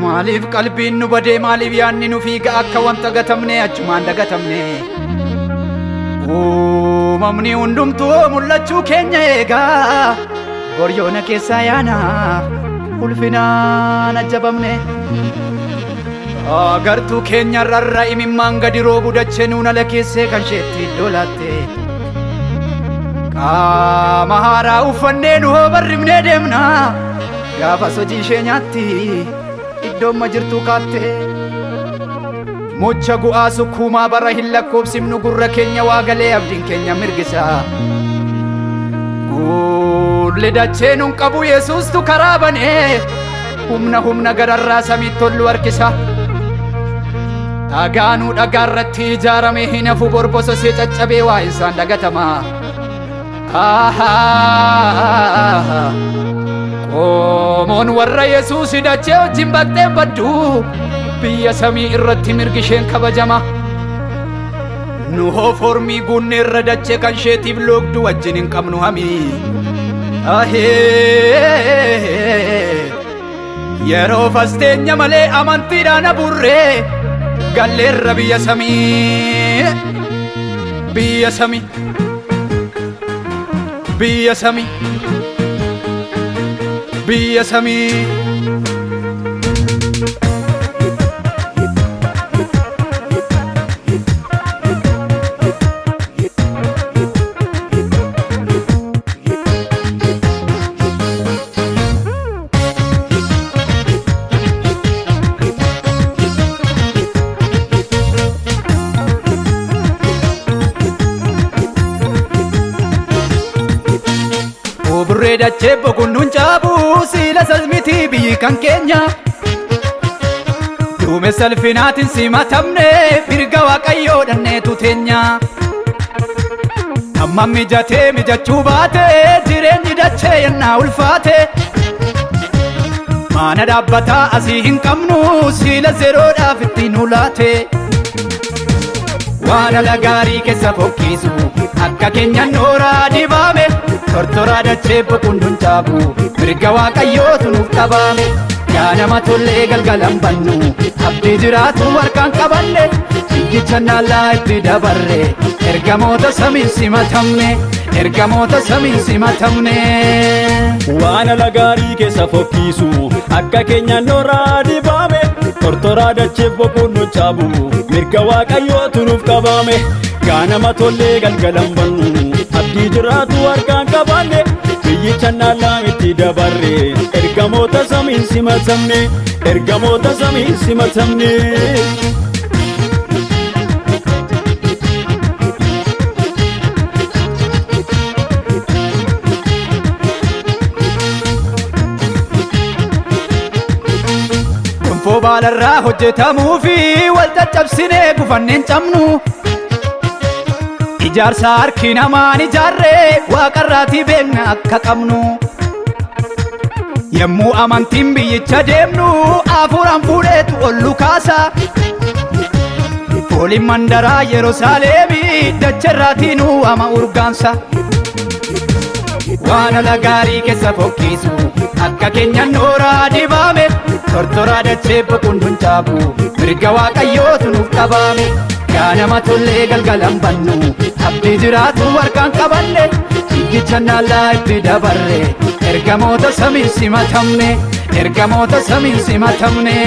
Maaliif qalbiin nu badee, maaliif yaadni nu fiiga akka wanta gatamne achumaan dagatamne? Uumamni hundumtuu mul'achuu keenya eegaa, boryoona keessaa yaana ulfinaan ajjabamne. Agartuu keenya irra imimmaan gadi roobu, dachee nuun ala keessee kan isheetti iddoo laatte. Qaama haaraa uffannee nu hoo barrifnee deemna, gaafa hojii ishee nyaatti iddoon jirtuu kaatte. Mucha gu'aa sukkuumaa bara hin lakkoofsifnu, gurra keenya waa galee abdiin keenya mirgisa. Guulli dachee nun qabu, Yesuustu karaa banee humna humna gararraa samiitti tollu harkisa. Dhagaanuu dhagaa irratti ijaarame hin hafu, borbososee caccabee waa isaan dagatama. Qomoon warra Yesuus dachee wajjin baqxeen baddu, biyya samii irratti mirgi isheen kabajama. Nu hoo formii guunne irra dachee kan isheetiif loogdu wajjin hin qabnu hamii. Ahee. Yeroo fasteenya malee amantiidhaan aburree galleerra biyya samii. Biyya samii. Biyya samii. Biyya samii. Oburree dachee boqonnuun caabu siila salmiti biyyi kan keenya. Duumessa salphinaatiin simatamne, mirga Waaqayyoo dhanneetu teenya. Amma mijatee mijachuu baate, jireenyi dachee yennaa ulfaate. Maana dhaabbataa asii hin qabnu, siila zeroodhaaf ittiin ulaate. Waan ala gaarii keessa fokkisu akka keenyan nooraa dibaame, tortoraa dachee boqonnuun caabu, mirga Waaqayyootu nuuf qabame. Yaa nama tollee, galgalan bannu, abdii jiraatu harkaan qabanne, biyyicha naallaa itti dabarre, ergamoota samiin simatamne, ergamoota samiin simatamne. Waan ala gaarii keessa fokkisu akka keenyaan nooraa dibaame, tortoraa dacheef boqonnu caabu, mirga Waaqayyootu nuuf qabame. Gaanama tollee, galgalan bannu, abdii jiraatu harkaan qabanne, biyyicha naallaa itti dabarre, ergamoota samiin simatamne, ergamoota samiin simatamne. Gonfoo baalarraa hojjetamuu fi wal caccabsinee gufanneen cabnu. Ijaarsa harki namaan ijaarree waaqarraatii beekna akka qabnu. Yommuu amantiin biyyicha deemnu hafuuraan fuudheetu ol nu kaasa. Fooliin mandaraa Yerusaalemii dacharraatii nu ama urgaansa. Waan ala gaarii keessa fokkisu akka keenyan nooraa dibaame, tortoraa dachee boqonnuun caabu, mirga Waaqayyootu nuuf qabame. Yaa nama tollee, galgalan bannu, abdii jiraatu harkaan qabanne, biyyicha naallaa itti dabarre, ergamoota samiin simatamne, ergamoota samiin simatamne.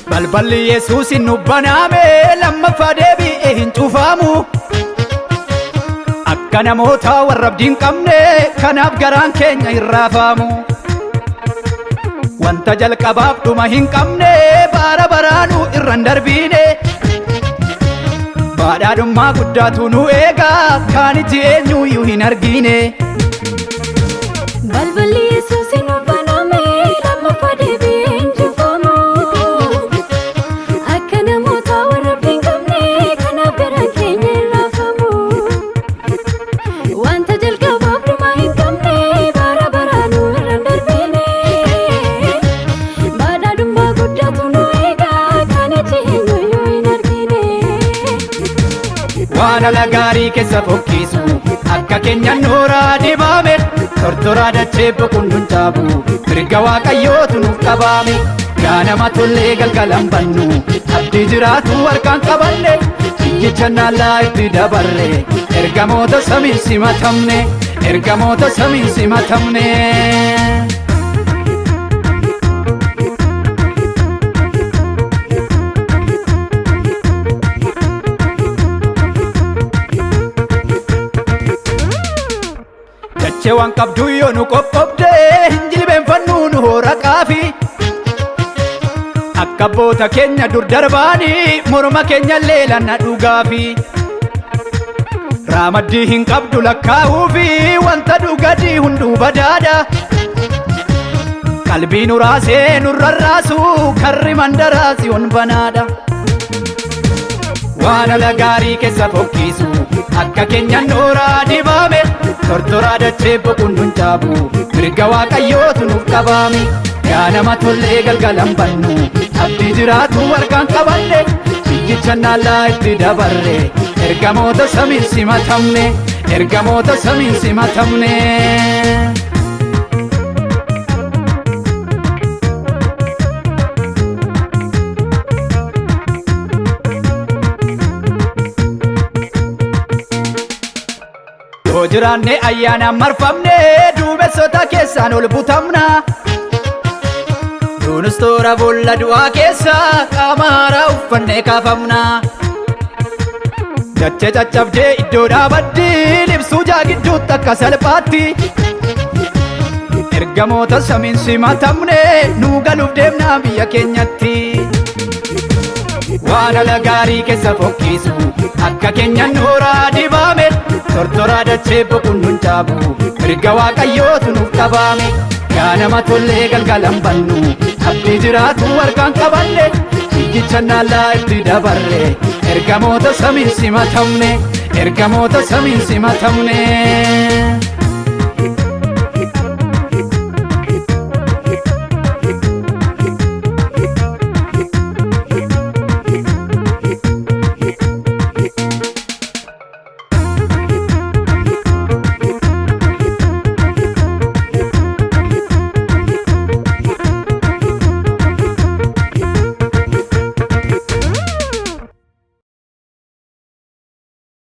Balballi Yesuus nu baname lammaffaa deebi'ee hin cufamu. Akka namoota warra abdii hin qabne kanaaf garaan keenya hin raafamu. Wanta jalqabaaf dhuma hin qabne bara baraanuu irra hin darbiine. Badhaadhummaa guddaatu nu eega, kaan iji eenyuyyuu hin argine. Balballi Yesuus nu baname lammaffaa deebi'ee hin cufamu. Akka namoota warra abdii hin qabne kanaaf garaan keenya hin raafamu. Wanta jalqabaaf dhuma hin qabne bara baraanuu irra ala gaarii keessa fokkisu akka keenya nooraa dibaame tortoraa dachee boqonnuun caabu mirga waaqayyootu nuuf qabaame. Ganama tollee galgalan bannu abdii jiraatu harkaan qabanne biyyicha naallaa itti dabarre ergamoota samiin simatamne ergamoota samiin simatamne. Dachee waan qabdu yoo nu qoqqobde hin jilbeenfannu nu hoora qaafi. Akka abboota keenya dur darbaanii morma keenya leelanna dhugaafi. Raamaddii hin qabdu lakkaa'uufi wanta dhugadii hunduu badaadha. Qalbii nu raasee nu rarraasu karri mandaraa si'oon banaadha. Waan ala gaarii keessa fokkisu akka keenya nooraa dibaame tortoraa dachee boqonnuun caabu mirga waaqayyootu nuuf qabaame. Ganama tollee galgalan bannu abdii jiraatu harkaan qabanne biyyicha naallaa itti dabarre ergamoota samiin simatamne ergamoota samiin simatamne. Yoo jiraanne ayyaanaan marfamne duumessota keessaan ol butamna. Duunus toora boolla du'aa keessa qaama haaraa uffannee kaafamna. Dachee caccabdee iddoo dhaabaddi libsuu jaa gidduutti akka salphaatti. Ergamoota samiin simatamne nuu galuuf deemnaa biyya keenyatti. Waan ala gaarii keessa fokkisu akka keenya nooraa dibaame tortoraa dachee boqonnuun caabu mirga waaqayyootu nuuf qabaame. Ganama tollee galgalan bannu abdii jiraatu harkaan qabanne biyyicha naallaa itti dabarre ergamoota samiin simatamne ergamoota samiin simatamne.